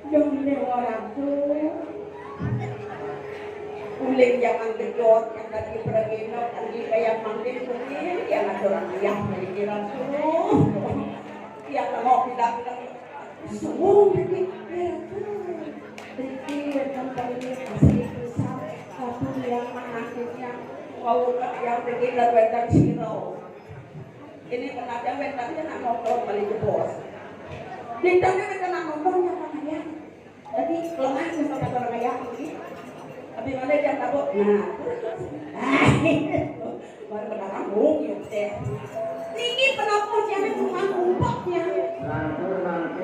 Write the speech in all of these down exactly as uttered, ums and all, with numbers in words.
Yang ini orang tuh. Uling jangan gedot, yang tadi pergi nok, tadi kayak manggil kuning, yang ada orang ayah dari Ratu. Yang mau pindah-pindah, suwung ini, ya tuh. Jadi, yang paling asli pusat, satu yang mengakhirnya, mau ke yang pergi dan wetan siro. Ini pengajian, wetan dia nak nonton balik ke bos. Di tengah kita nak nonton, yang mana ya? Jadi, kelemahan sama kata orang kaya ini. Tapi mana dia tabok? Nah, terus. Baru mendapat bung, yuk, teh. Niki penampuh yang rumah kumpaknya.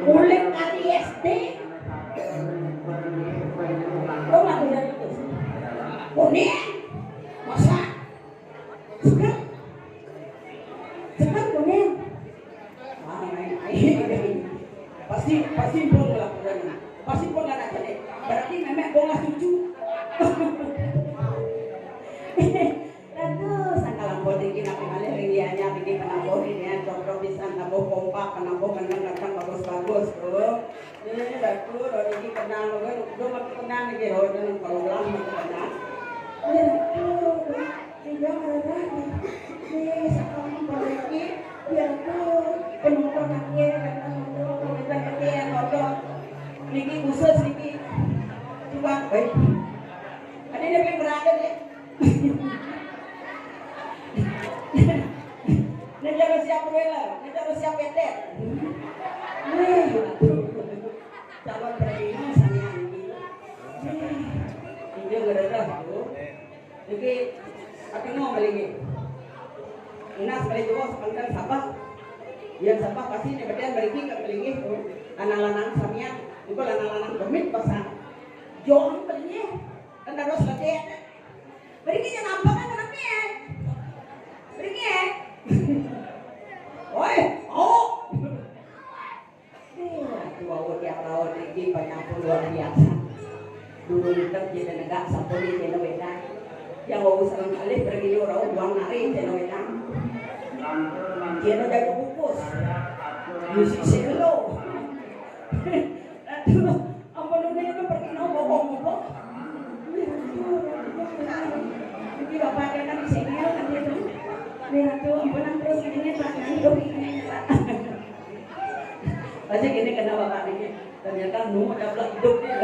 Uling kali S D. Tuh, aku dari itu. Kuning. Masa? Sekarang. Sekarang kuning. Ah, main, main. Pasti, pasti pun ngelakukan. Pasti pun anak jadi. Berarti memek bola cucu. Aduh, sangka lampau tinggi, napi malih ring lianya, tinggi penampuh ini, ya, cokro pisan, nabuh kompak, penampuh menang, kadang bagus-bagus, tuh. Eh, Ratu, Ratu ini kenal, kan? Udah makin kenal nih, Ratu, kalau ulang makin kenal. Eh, Ratu, Ratu. Tiga marah nih. Nih, sekarang balik nih. Biar tuh penonton akhir, kata nonton, komentar kecil, nonton. Niki khusus, niki. Coba, baik. Ada yang berada nih. Ini harus siap rela, ini harus siap petet. Nih, calon presidennya saya ini. Nih, ini udah dah, tuh. Niki, ati mau beli nggih. Inas beli dua sepanjang sabak. Yang sabak pasti ini beten beli nggih, beli nggih. Lanang-lanang samian, niku lanang-lanang demit pesan. Jong beli nggih. Kan terus lagi. Beli nggih yang nampak kan kenapa ya? Beli nggih. Oi, oh. Aduh, wau tiap laut iki penyampun luar biasa. Dulu hitam jadi negak sampun ini jadi wedan. Yang wau sareng kalih pergi orang buang nari jadi wedan. Dia udah kukus. Musik selo. Aduh, ampun, ini itu pergi nopo kok. Ini bapaknya kan senior kan itu. Ini tuh, ampun, terus ini Pak, nanti ini Pak. Pasti gini kena bapak dikit. Ternyata nu ada belak hidup nih.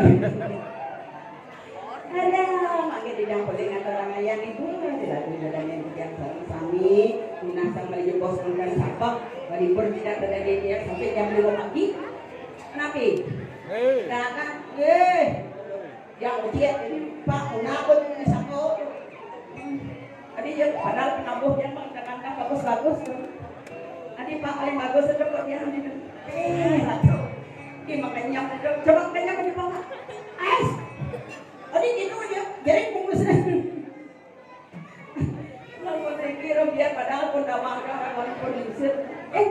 Ada, makin tidak boleh ngatur orang ayah ibu. Tidak ada yang yang sami. Minasang beli jebos makan sabak. Beli pun tidak ada dia sampai jam lima pagi. Kenapa? Hei. Nah, kan, eh, yang ujian ini Pak, kenapa ini satu? Tadi ya, padahal penabuh dia mah kadang-kadang bagus-bagus tuh. Tadi Pak paling bagus itu kok dia ini. Eh, aduh. Ini makanya itu. Coba makanya apa nih, Pak? Ais. Tadi gitu aja, jadi bungkusnya. Lamun pikir biar padahal pun dah makan, lamun pun lingsir. Eh,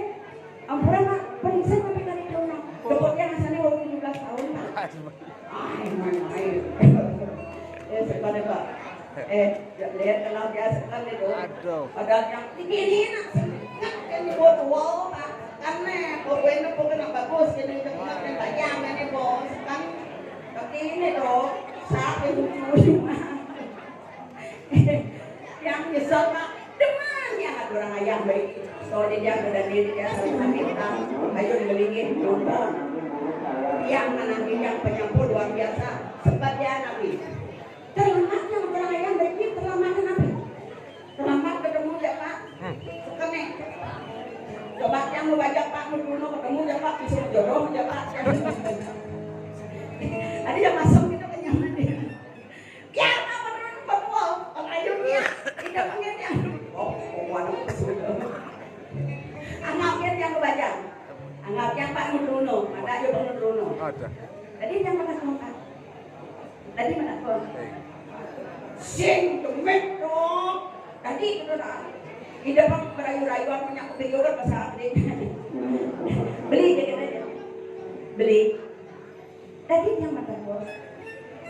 ampura, Pak, pun lingsir tapi kali itu, Pak. Depoknya rasanya baru tujuh belas tahun, Pak. Ah, main-main. Eh, sebentar, Pak. Eh, lihat kenal biasa kan itu. Aduh. Padahal yang tinggi ini nak sekat kan dibuat wow, Pak. Kan nih, pokoknya pokoknya bagus, jadi cepat dan tajam ini, Bos. Kan tapi ini tuh, saat yang lucu-lucu. Yang nyesel, Pak. Dengan yang ada orang ayah baik. Soalnya dia ada diri dia sama kita. Ayo melingin. Yang menanti yang penyampur luar biasa. Sebab dia nabi. Terlambat yang orang ayah baik, terlambat nabi. Terlambat ketemu ya, Pak. Suka nih. Coba Anu bajang Pak Nurno ketemu ya Pak, bisa jodoh ya Pak. Tadi yang masuk itu kenyamanan. Kian apa Nurno, orang ayunnya tidak pengennya. Oh, oh, waduh, sudah. Anggapnya yang bajang. Anggapnya Pak Nurno, ada aja Pak Nurno. Ada. Tadi yang mana kongkat? Tadi mana kongkat? Sing demit dong. Tadi itu dah. Ida bang merayu-rayuan punya video kan bahasa beli. Beli dikit aja. Beli. Tadi yang mana kongkat?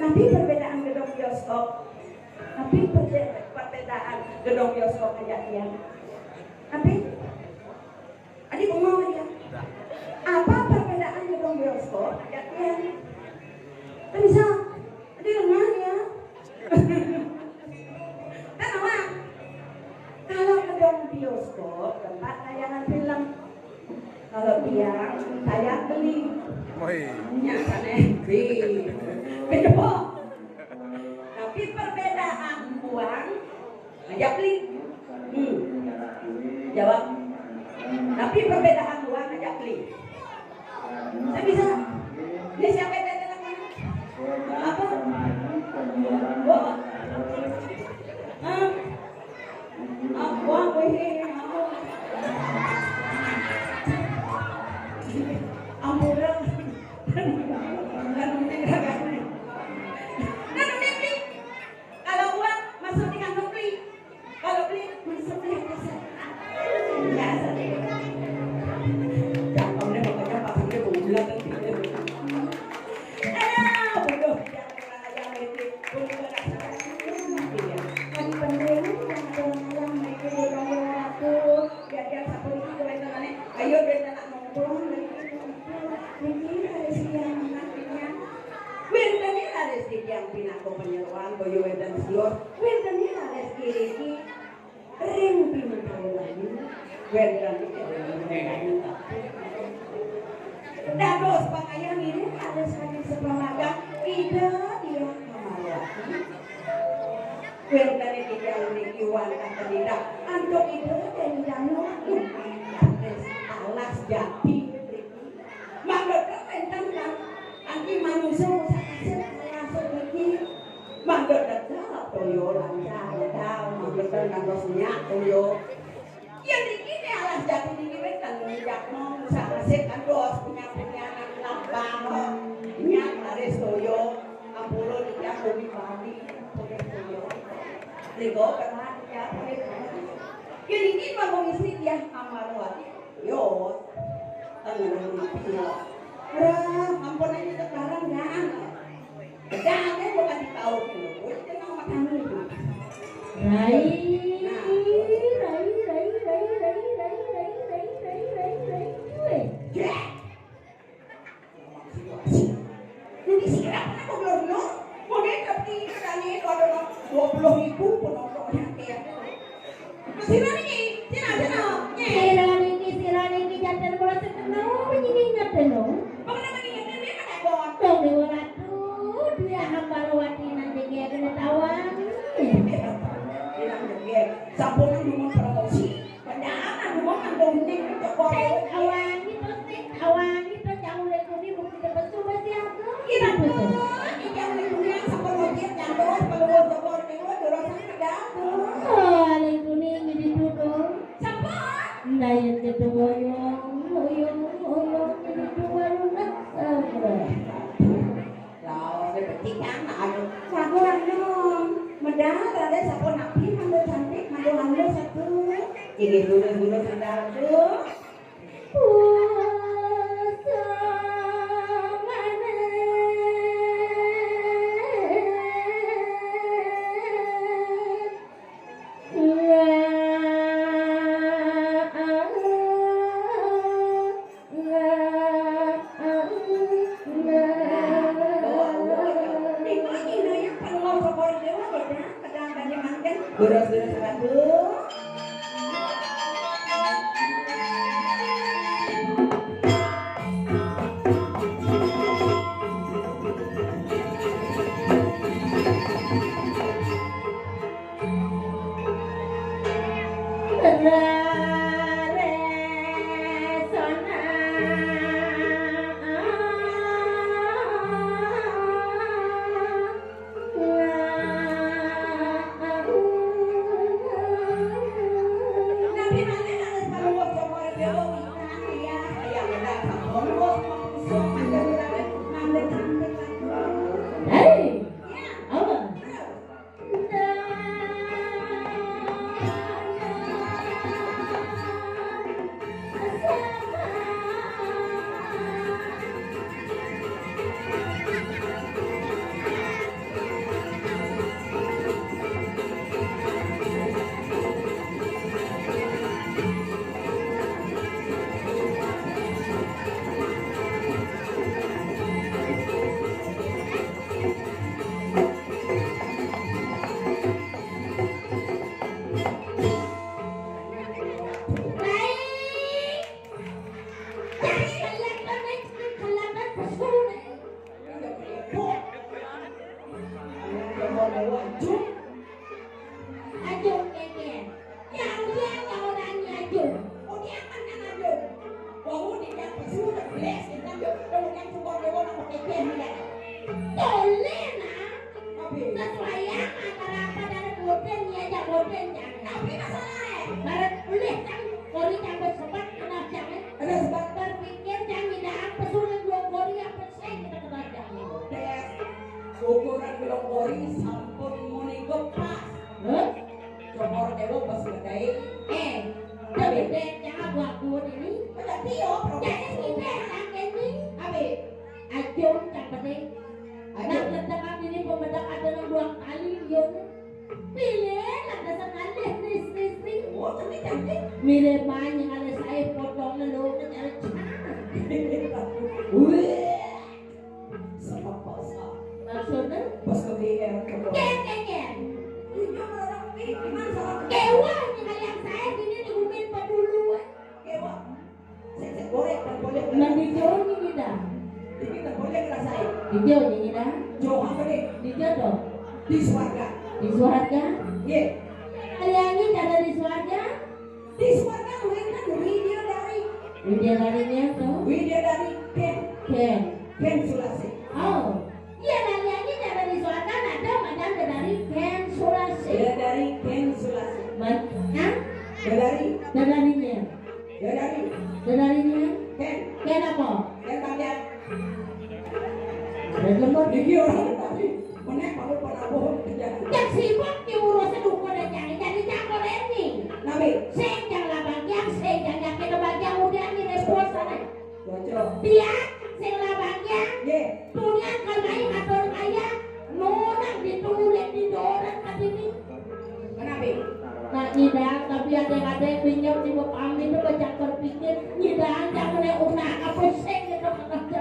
Nanti perbedaan gedung bioskop. Tapi perbe- perbedaan gedung bioskop aja ya. Tapi Adi bengong dia. Apa perbedaan gedung bioskop? Ajak dia. Kan bisa. Adi lengah ya. Kan apa? Kalau gedung bioskop tempat tayangan film. Kalau tiang tayang beli. Woi. Ya sana beli. Beda. Tapi perbedaan uang Ajak beli. Hmm. Jawab. Tapi perbedaan uang ajak beli. Saya bisa. Ini siapa yang tanya namanya? Apa? Oh. Hah? Apa? Apa ini? Apa? Ampura. Kan unik, kan unik. Kan unik, nih. Kalau uang masuk di kantong beli, kalau beli masuk di kantong. Biasa deh. Cakep deh, makanya pasangnya bau ular kan gitu. Alah, bodoh, jangan kurang ajar, Meti. Bodoh, kurang ajar. Iya. Kan penting, jangan kurang ajar, Meti. Bodoh, aku. Biar dia sapu itu, keren, keren. Ayo, biar dia nak nongkrong, Meti, nongkrong. Meti, ada sih yang enak, ya. Wénten ing raris titiang pinaka panyeroan kaya wénten sios, wénten ing raris kiriki ring pinakawanan, wénten ing dados pangayam ing raris kami sepamagang Ida Diah Kamarwati. Wénten ing titiang niki wantah penida antuk Ida Dani Danu, alas jati mriki. Mangda wénten kang Anti manusa usah kasih langsung iki. Mangga tetep toya lancar wedal, mangga ten kantos nyak toya. Yen iki ne alas jati niki wis ten nyak mau usah kasih kantos punya-punya anak labang. Nyak laris toya, ampura niki aku di Bali, toya toya. Lego kerat ya, toya. Yen iki mau ngisi dia Amarwati. Yo, tangan mati ya. Ora, ampun aja tebarang ya. Jangan bukan di kau dulu. Itu nama kami itu. Rai, rai, rai, rai, rai, rai, rai, rai, rai, rai, rai, rai, rai. Jack. Jadi sira pernah kok belum belum? Mau dia tapi kerjanya itu ada dua puluh ribu penontonnya kayak. Sira niki, sira sira. Sira niki, sira niki janten kula sekeno, nyinginget lho. Pengen apa nih? Ini kan ada. Dong Dewa Ratu, dia hamba lewati nanti dia kena tawang. Bilang dia, sampun dulu promosi. Padahal aduh wong nganggo ning kok. Sing awangi to, sing awangi to, cah urip kuwi mung dipesu wis ya. Kira to, iki urip kuwi sapa lho dia nyantos pelungguh sapa ning lho durung sak pedal to. Oh, urip kuwi ngene to. Sapa? Ndayen ketu boyong, boyong, boyong ngene to warung. Lah, sing becik kan anu. Saku anu. Medal rada sapa nabi manggo cantik, manggo halus satu. Inggih dulu-dulu sandal tuh. Terus, terus, satu. Tapi masalahnya, barat ulih cang, kori cang besebat kenal cang, eh. Ada sebab. Berpikir cang nyidang pesulun dua kori apa sih kita kenal cang. Tes. Ukuran gelong kori sampun muni gepas. Hah? Cokor dewa pas gedai. Eh, tapi dek cang aku aku ini. Ada tio, jadi kita yang ini. Abi. Ajum cang pedih. Ajum. Nak letakkan ini pemedak ada nang dua kali, yo. Pilih lah dasar kali, ris, ris, ris. Oh, cantik, cantik. Mirip banyak ada saya potong lu, cari cang. Wih. Sama pasal. Maksudnya? Pas ke B R ke bawah. Ken, ken, ken. Iya, orang ini gimana salah? Kewa, ini kalian saya sini di Umin Pedulu. Kewa. Sik, sik, boleh, boleh. Nang di Jawa ni kita. Iki tak boleh ngerasain. Di Jawa ni kita. Jawa apa ni? Di Jawa tu. Di swarga. Di swarga? Iya. Kalian ni ada di swarga? Di swarga, mungkin kan Widya dari. Widya dari ni tu? Widya dari Ken. Ken. Ken Sulasi. Oh. Iya, kalian ni ada di swarga, ada macam dari Ken Sulasi. Dia dari Ken Sulasi. Macam? Dia dari. Dia dari ni. Dadari. Dadari ni? Ken. Ken apa? Ken Bagian. Ken lembut. Iki orang tadi. Menek baru pada bohong kerja. Cak sibuk ki urus duko dan jangan jadi campur ini. Nabi. Sing cang lah bagian, sing cang yakin bagian udah ni repot sana. Bocor. Dia sing lah bagian. Ye. Dunia kalau main atur kaya, nonang ditulis di dorong katini. Kenapa? Nak nyidang, tapi ada-ada pinjam si Bapak Amin tu banyak berpikir, nyidang jangan nak unak apa sih gitu kerja.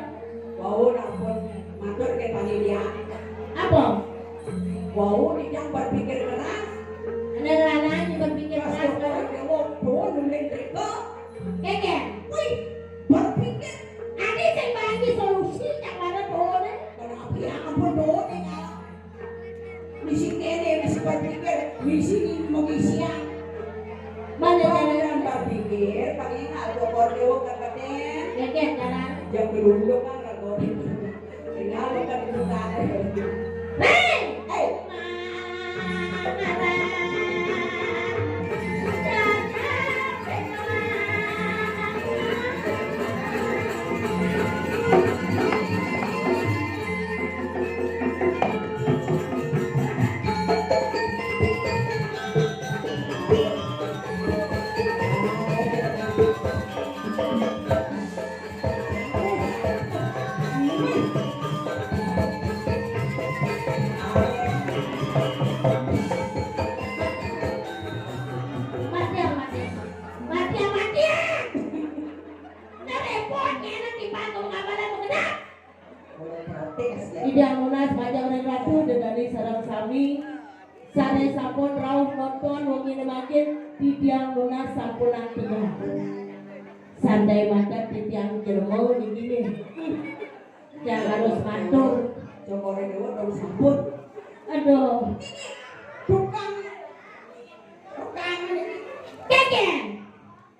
Wau nak pun matur ke panitia. Apa? Wau ni yang berpikir keras. Ada ngerana ni berpikir keras. Pas orang dewa pun nulis berita. Keke. Wih, berpikir. Ada yang bagi solusi yang mana tu ni? Kenapa ya ampun tu ni kalau Misi kene, misi berpikir, misi mengisian. Mana jalan berpikir, pakai ingat, bokor dewa katakan. Ya, ya, jalan. Jam berunduk kan, ragu. Tinggal bukan bukan. Hei! Hei! Mati, mati. Mati, mati. Nah, repotnya nanti panggung kapalan mengenai. Titiang nunas majeng ring Ratu, dedari sareng sami sane sampun rauh nonton wengi nemakin, titiang nunas sampun antukan. Santai mantap titiang jelema niki nih. Yang harus matur. Jokore dewa dong sampun. Aduh. Tukang, tukang ini. Keke.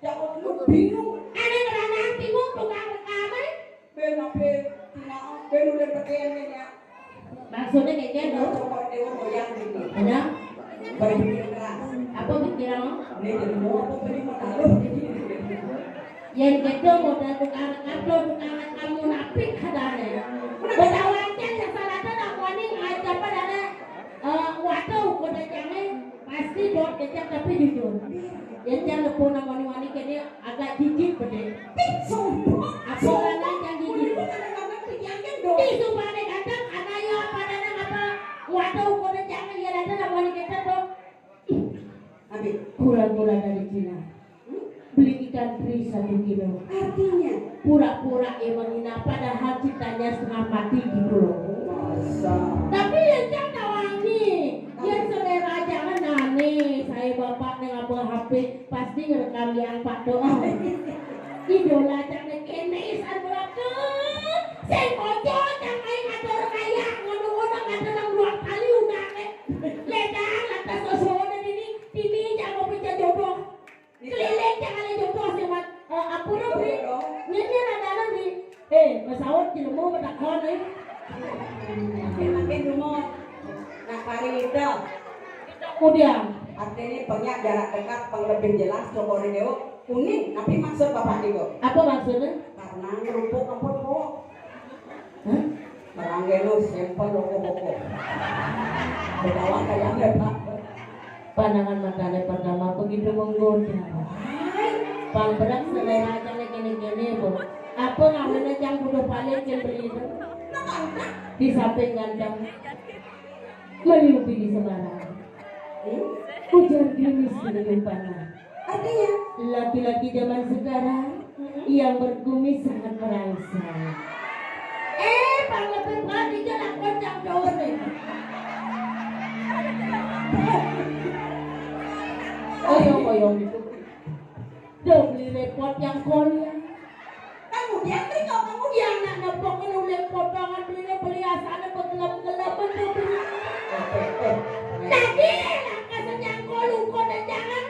Jawab lu bingung. Ane ngerana bingung tukang rekaman. Ben ape tinggal, ben udah pakai ya. Maksudnya kayak gitu. Coba dewa goyang gitu. Ada? Berpikir keras. Apa pikiran lo? Ini jadi mau apa beli mau taruh gitu. Yang gitu modal tukang rekam, tukang rekam munafik katanya. Betawakan yang salah tuh nak warning aja pada ada, eh, waduh, kota jangan. Pasti dot kecap tapi jujur. Ya, jangan pun namanya wani kene agak jijik bede. Apa lana yang jijik? Di sumpah ane ganteng, ada ya apa ada apa? Waduh, kode jangan ya ada namanya kecap dong. Abi. Kura-kura dari Cina. Beli ikan teri satu kilo. Artinya? Pura-pura emang hina, padahal citanya setengah mati gitu loh. Masa? Tapi ya jangan tawangi. Ya selera jangan aneh. Saya bapak nang apa H P pasti ngerekam yang Pak Doa. Idola jangan kene isan belakang. Sing ojo cang main atur kaya ngono-ngono ada nang dua kali udah. Ledang atas sesuatu ini, ini jangan pecah jodoh. Keliling jangan ada jodoh sih, Mat. Eh, ampun, Bri. Ini ada nih. Eh, pesawat di rumah betakon, eh. Makin, makin rumah. Nak pari itu. Kemudian, Artinya penyak jarak dekat, pang lebih jelas, cokor dewa kuning. Tapi maksud Bapak niku? Apa maksudnya? Karena ngerupuk kemput, Bu. Hah? Barang geno sampel loko-loko. Bebawa kayaknya, Pak. Pandangan matanya pertama begitu menggoda. Pang berat selera aja nih gini-gini, Bu. Apa namanya yang butuh paling yang beli itu? Di samping ganteng. Meliupi di sembarang. Ujar gerimis di depan. Artinya? Laki-laki zaman sekarang yang berkumis sangat merangsang. Eh, Pak Lebih Pak, dia nak kocak jauh nih. Oyong-oyong itu. Duh, beli repot yang kol ya. Kemudian, Riko, kemudian nak nepok lu repot banget beli, beli asana begelap-gelap, betul, betul. Lagi, nak kasih yang kol, lu kok dan jangan.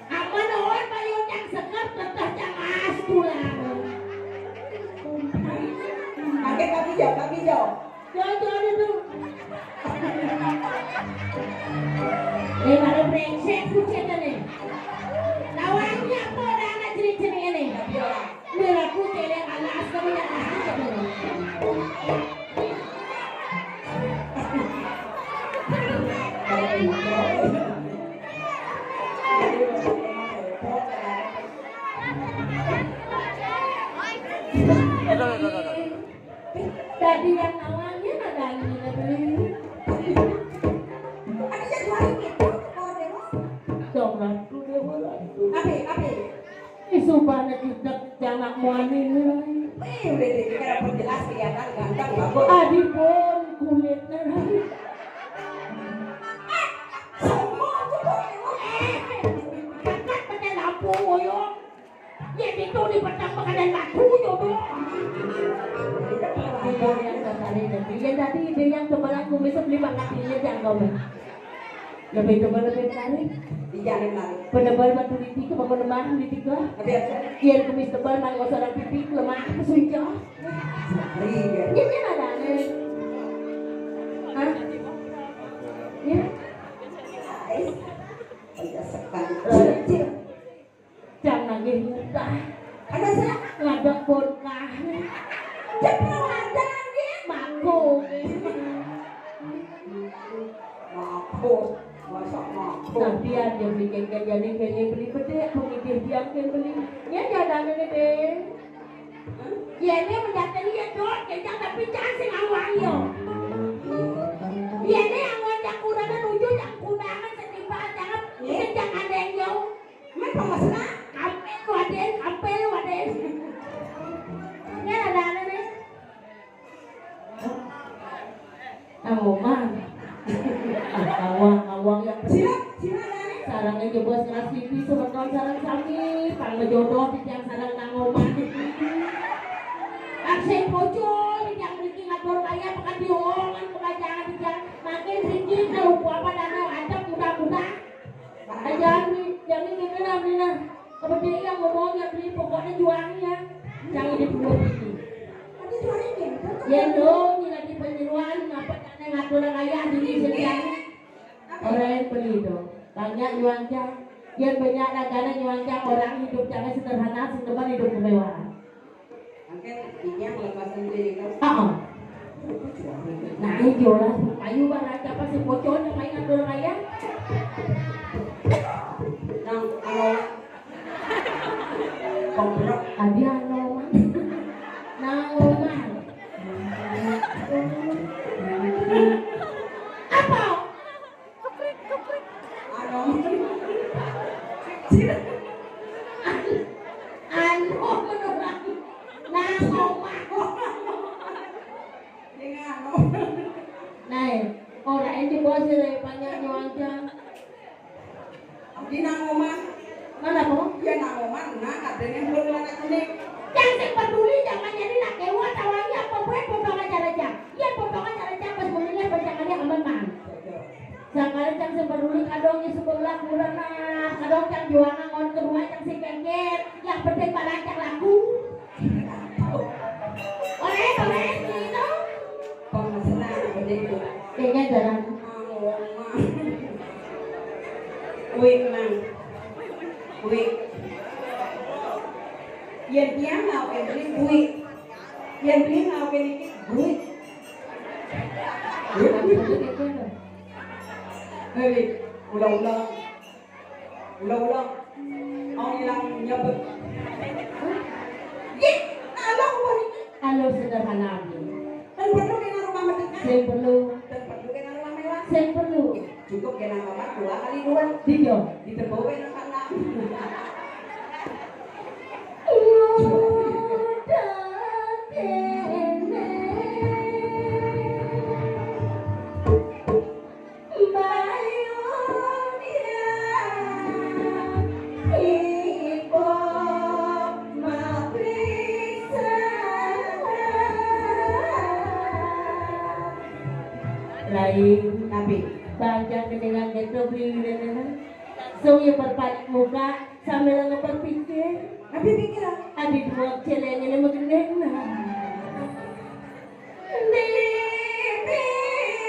Apa nuhun, Pak Yun, yang sekep, teteh, yang as, tulang. Pakai Pak Ijo, Pak Ijo. Jauh-jauh itu. Ini pada brengsek, bucin ini. Lawannya apa orang anak ciri-ciri ini? Ini aku cewek alas, kamu yang asli, kamu. Tadi yang nawanya ada ini, ada ini. Tadi yang jualin itu, kalau demo. Dong, ratu, dewa, ratu. Apa, apa? Ih, sumpah, nek kita janak muani ini. Wih, udah deh, kita dapet jelas, kelihatan ganteng, bagus. Adipun kulitnya. Semua tuh, Bu. Eh, kakak pakai lampu, woyong. Ya, itu di petang makanan batu, jodoh. Yang tadi, yang tadi, dia yang sebelah kumis beli banget, dia jangan kau. Lebih tebal, lebih menarik. Iya, menarik. Penebal batu di tiga, bangun lemah di tiga. Tapi apa? Iya, kumis tebal, main gosok pipi, lemah, kesunca. Iya. Iya, iya, ada aneh. Hah? Iya. Iya, sekali. Cang nagih ngutah. Ada saya. Ngadeg bonkah. Cek pengawasan, nggih. Mabuk. Mabuk. Masa mabuk? Nah, biar dia beli kengkeng, jadi kengkeng beli bedek, pengidih diam keng beli. Ya, jalan ini, deh. Ya, ini mendatang ya, Dok. Kejang tapi jangan sing awang, yo. Ya, ini awang yang kurangnya nuju, yang kurangnya setimpal, jangan, jangan ada yang jauh. Men pemesra, kampil lu, Aden, kampil lu, Aden. Ini ada, ada nih. Nang Omah. Awang, awang yang sila, sila, ada nih. Sarangnya jebos kelas T V, semeton sarang sami, pang jodoh titiang sarang Nang Omah. Arsai pocol, titiang mriki ngatur kaya, pekan diomongan kebacangan titiang. Makin tinggi kalau apa dana, ada muda-muda. Jangan, jangan gini lah, Mina. Kemudian yang ngomong, yang beli, pokoknya juangnya. Jangan di dua ini. Tapi juangnya gitu. Ya lo, ini lagi penyeruan, apa, karena ngatur ayah diri sendiri. Orang yang beli itu. Banyak juangnya. Yang banyak ragana juangnya, orang hidup jangan sederhana, sederhana hidup kemewahan. Mungkin ini yang lepas sendiri kan? Heeh. Nah, iya lah, ayo barang apa sih bocor yang main atur ayah? Nang, kalau komprok. Adi anu, Mang. Nang, Mang. Apa? Anu. Anu, menurut aku. Nang omah. Dengan anu. Nah, ora ini bos, ya, banyak nyuancang. Di nang omah. Mana, Bu? Ya, nang omah, nah, katanya belum ada kuning. Yang sing peduli, jangan jadi nak kewa, tawangi apa buat potong aja aja. Ya, potong aja aja, pas mulanya berjalannya aman, Mang. Betul. Sakali cang sing peduli kadong isi bola kurang nah, kadong cang juangan ngon kedua cang sing kengkir, yang penting barang cang laku. Oleh, oleh, gitu. Pengesengan begitu. Kayaknya jarang. Mau, Mang. Yén tiyang maokin beli duit. Yén beli maokin niki duit. Hei, ulang-ulang. Ulang-ulang. Mau ilang nyebut. Nggih, halo, apa niki? Halo, sederhana abdi. Ten perlu kena rumah medek. Sing perlu. Ten perlu kena rumah mewah. Sing perlu. Cukup kena kamar dua kali dua. Tiga. Ditebau kena kamar. Lain. Tapi panjang dengan itu beli. Langsung ya berpaling muka sambil ngeperpikir. Tapi pikir ah. Ada dua cewek ini mengenai nah. Di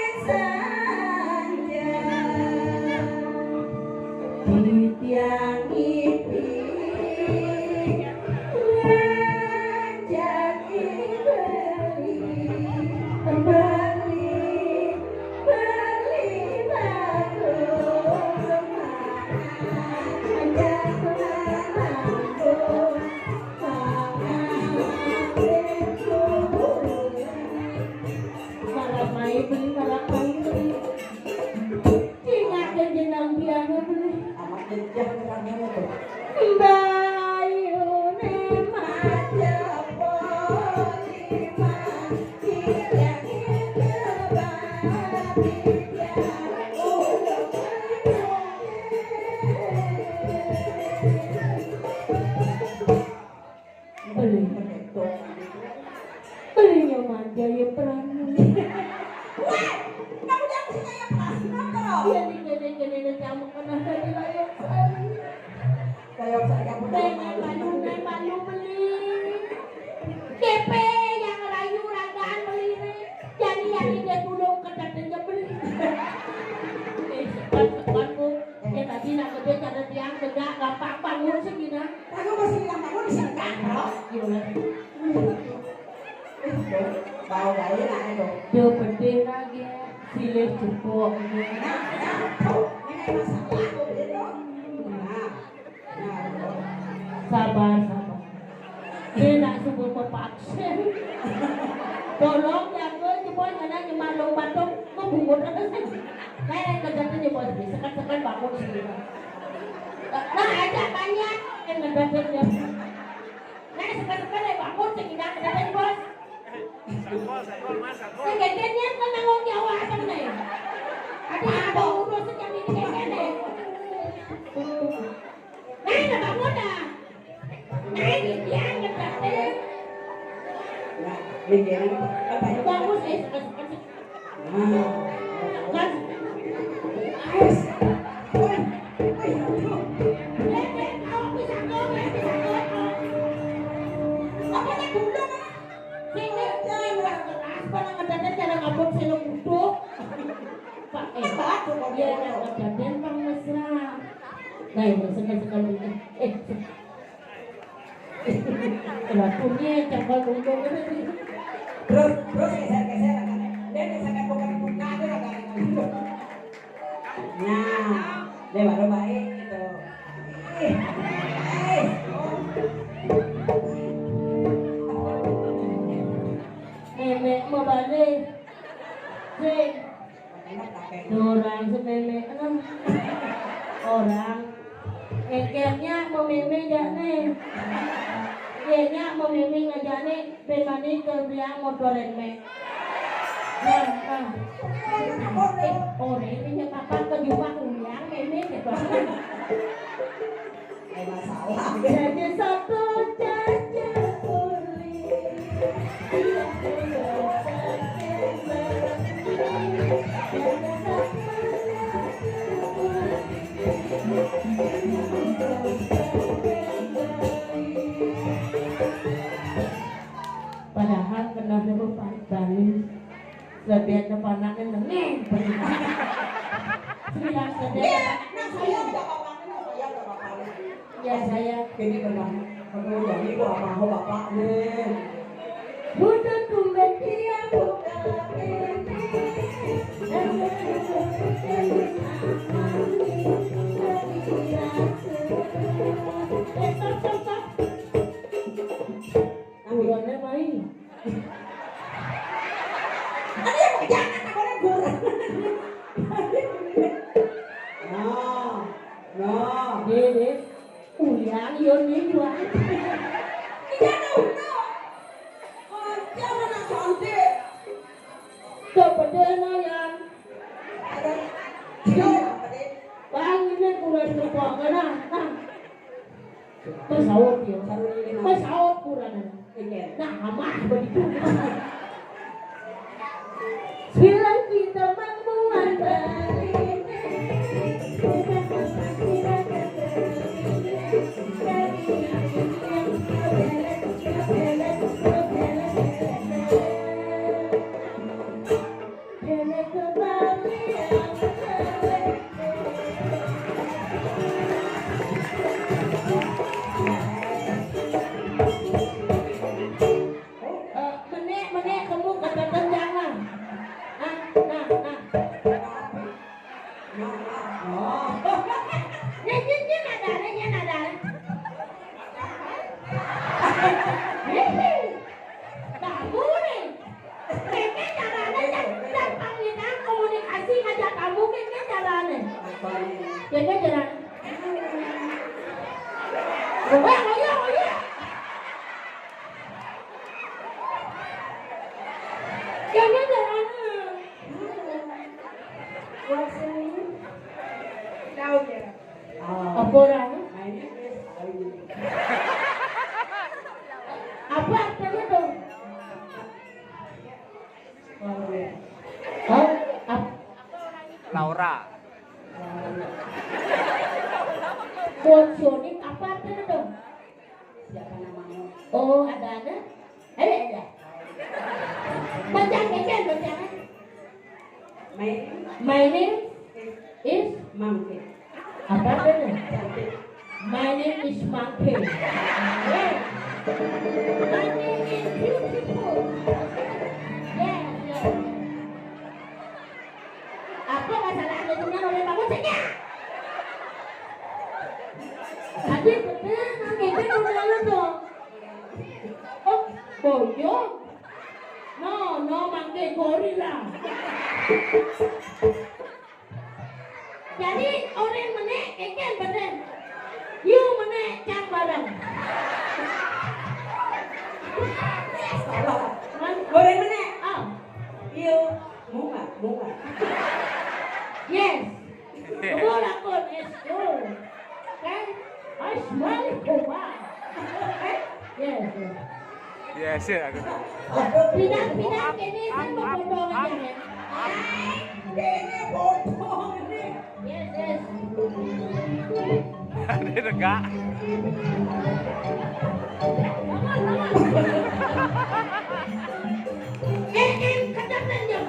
pisan ya. Di tiang ipi. Ngajak beli, beli, beli baru. Marak mai beli, marak mai beli. Cingakeun jenang biang beli. Amat jejak tukang tuh. Bayune maca polima. Beli. Belinya manja ya peranu. Wah, kamu jangan sih kayak peranu, bro. Iya, di gini-gini, ini kamu pernah dari layar saya. Kayak saya pernah. Neng, neng, malu, neng, malu beli. Kepe yang rayu ragaan beli, neng. Jadi yang dia tulung ke tetenya beli. Eh, sepan, sepan, Bu. Ya, tadi nak kerja cara tiang tegak, gampang bangun sih, Gina. Aku masih bilang bangun, bisa enggak, bro? Iya, lah. Bau bae lah, aduh. Dia pedih lagi, silih cepuk. Nah, nah, tuh, ini kayak masalah, tuh, gitu. Nah. Sabar, sabar. Dia nak subuh kepaksa. Tolong jaga jebon, anak nyemak long batok, kok bungut ada sih. Kayak ngedatin jebon, sekat-sekat bangun sendiri. Nah, aja banyak yang ngedatin ya. Nah, sekat-sekat yang bangun sih, kita ngedatin, Bos. Ngedatin kan tanggung jawab apa nih? Ada apa urus sejam ini, ngedatin. Nah, nah, bangun dah. Nah, ini dia ngedatin. Nah, ini dia. Bagus, eh, suka, suka, suka. Nah. Kan? Ais. Woi, woi, aduh. Lihat, lihat, kalau bisa, kalau bisa, kalau. Apa nih, gulung, ah? Sing, sing, sing, keras, pada ngedatin cara ngabut, sing, kudu. Pak, eh, iya, ngedatin, Bang Mesra. Nah, ini, suka, suka, eh, eh, suka. Kenapa nih, coba dulu. Terus, terus geser-geser, dia geser bukan buka aja, Kak. Nah, dia baru baik gitu. Ih, ih. Nenek mau balik. Sing. Orang sememe, anu. Orang. Engkelnya mau meme jane. Kayaknya mau meme ngajane, ben mani ke biang motor me. Nah, nah. Eh, ore ini papa ke jumah uliang meme gitu. Ada masalah. Jadi satu caca kulit. Padahal kena huruf Bali. Sebiar depan anaknya nengeng. Sembilan sebiar. Iya, nah, saya ada apa-apa, nah, saya ada apa-apa. Ya, saya. Jadi benar. Aduh, ya, ini kok apa, kok bapak nih? Butuh tumben dia buka ini. Kami. Buruan, main. Aduh, jangan, aku orang buruan. Nah, nah. Deh, deh. Uyang, yo, nih, Wan. Iya, no, no. Aja, mana cantik. Tuh, betul, no, Yan. Aduh. Iya, apa deh? Bang, ini kurang berkuah, nah, nah. Pesaut ya. Pesaut kurang. Iya. Nah, amah begitu. Silang kita membuat dari Eh, menek, menek, kamu kata jangan. Nah, nah, nah. Oh. Nih, nih, nih, ada, nih, nih, ada. Nih, nih. Kamu nih. Kayaknya caranya cari, cari panggilan komunikasi ngajak kamu, kayaknya caranya. Kayaknya caranya. Oh, oh, iya, oh, iya. Kayaknya caranya. What's your name? Claudia. Ah. Apa orangnya? My name is Ayu. Apa artinya tuh? Claudia. Hah? Ap- Laura. What's your name? Apa artinya tuh? Siapa namamu? Oh, ada, ada. Ada, ada. Baca, baca, baca. My name? My name is Monkey. Apa artinya? Cantik. My name is Monkey. Yes. My name is beautiful. Yes, yes. Apa masalah itu kan oleh bangun sini? Tadi betul, nang itu udah lalu tuh. Oh, boyong. No, no, mangke gorila. Jadi, orang menek, keken bener. You menek, cang bareng. Salah. Hah? Orang menek. Oh. You, bunga, bunga. Yes. Betul, akun, it's true. Kan? Asmalikum. Kan? Yes, yes. Yes, ya, aku tahu. Pindah-pindah kene kan mau potong aja, ya. Kene potong ini. Yes, yes. Dia tegak. Bangun, bangun. Eh, eh, kencang, kencang.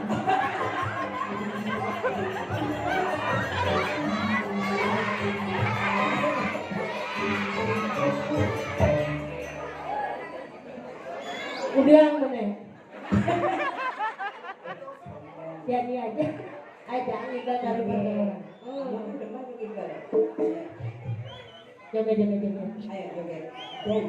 Udah, mana? Jadi aja. Aja, ini kan dari perkenalan. Hmm. Joget, joget, joget. Ayo, joget. Joget.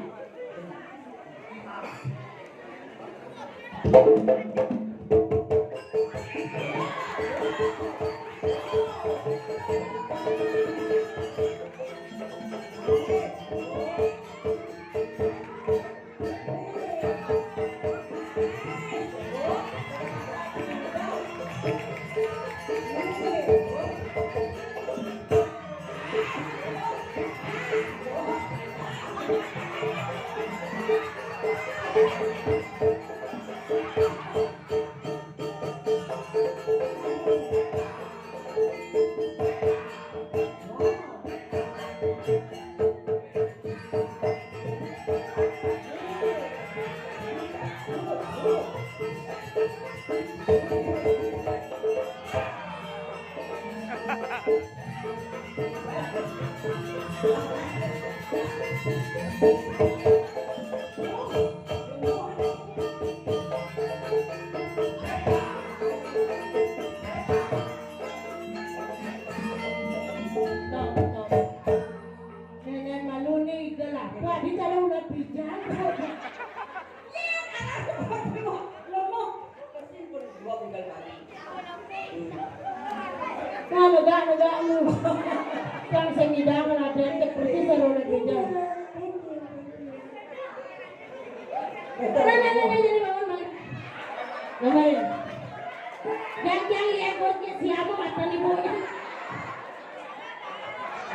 Sing nyidang latihan cek persis karo anak gereja. Nah, nah, nah, nah, jadi bangun, bangun. Nah, bangun. Yang, yang lihat bosnya siapa, mata ibunya.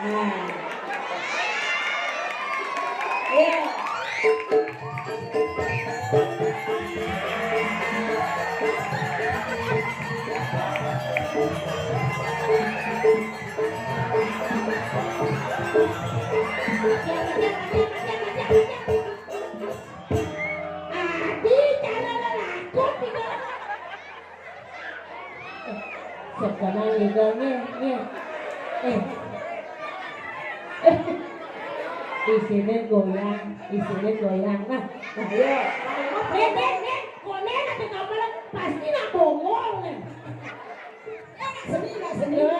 Nah. Iya. Adi, cara lelakon iki. Sekarang gitu, nih, nih. Eh. Isine goyang, isine goyang. Nah, nah, iya. Nek, nek, nek, kok nek ada gambaran, pasti nak bongol, nek. Enak seni, enak seni. Iya.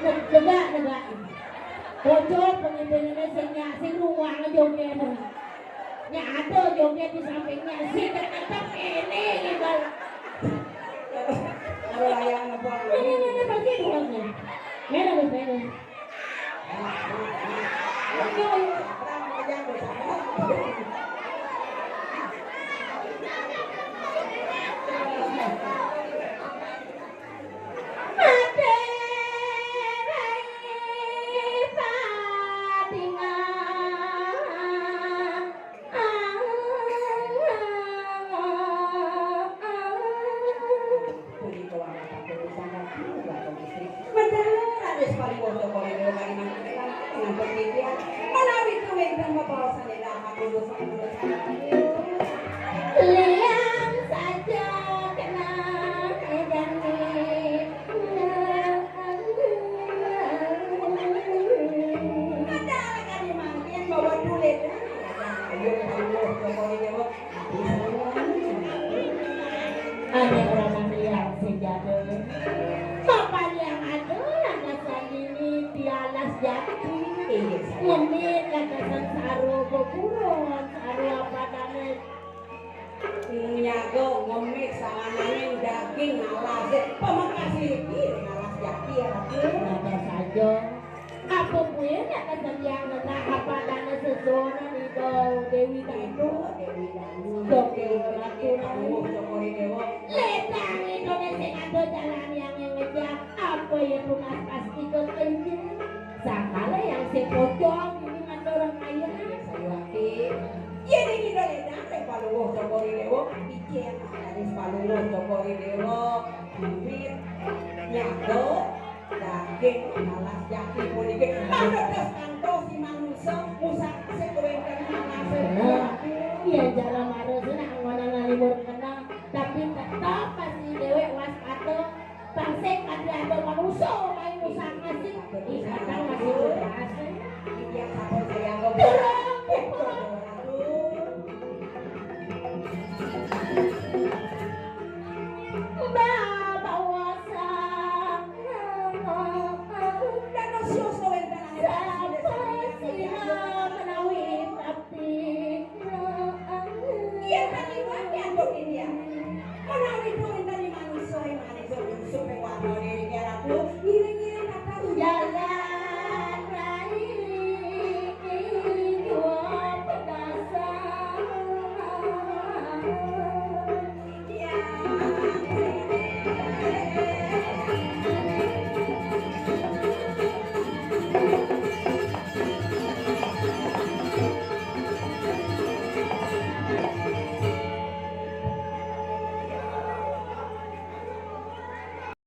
Eh, negak, negak. Ojo pengibulane sing nyak, sing ruang joget. Nyak ada joget di sampingnya, sing tetep ini gitu. Kalau layang ngebuang. Ini, ini, ini, pasti ruangnya. Mana, mana? Puji kawangatan puji sangat tinggi, Bapak Gusti. Mendarat wis paling woto kali dewa kali mangkila, ngampun titiang. Menawi kuwi ingkang mabaosan ing dalam aku dosa-dosa. Liang saja kena janji. Padahal kali mangkin bawa duit. Ayo, ayo, Bapak Gusti. Anak orang yang sejati. Bapak yang ada landasan ini di alas jati. Iya, sayang. Ngemit landasan saro beburon, saro apa dane. Nyaga ngemit sangananing daging alas. Pamekasih iki alas jati ya, Ratu. Napa saja. Apa kuwi nek kesediaan genah apa dane sesono nika Dewi Danu? Dewi Danu. Dok Dewi Danu. Joko Dewa. Letang Indonesia ada jalan yang ngejak. Apa ya tunas pasti ke ini? Sakala yang sing pocong ini ngatur kaya. Sayuwati. Yen iki Dewi Danu paluwuh Joko Dewa, iki yang ada di paluwuh Joko Dewa. Duit, nyaga, daging, alas jati puniki. Pamedes kantos si manusa, musang sing wénten alas. Bener. Iya, jala marus nak ngono ngalimur kenal, tapi tetep pasti dewek waspada. Bang sing kadhe ada manusa, main musang masih. Ih, kadang masih dibahas. Iki yang sampun saya anggap. Durung, Ibu. Aduh. Mbah Bawasa. Dados yos kowe benane. Sapa sira menawi tapi. Yen tadi mati antuk ini ya. Menawi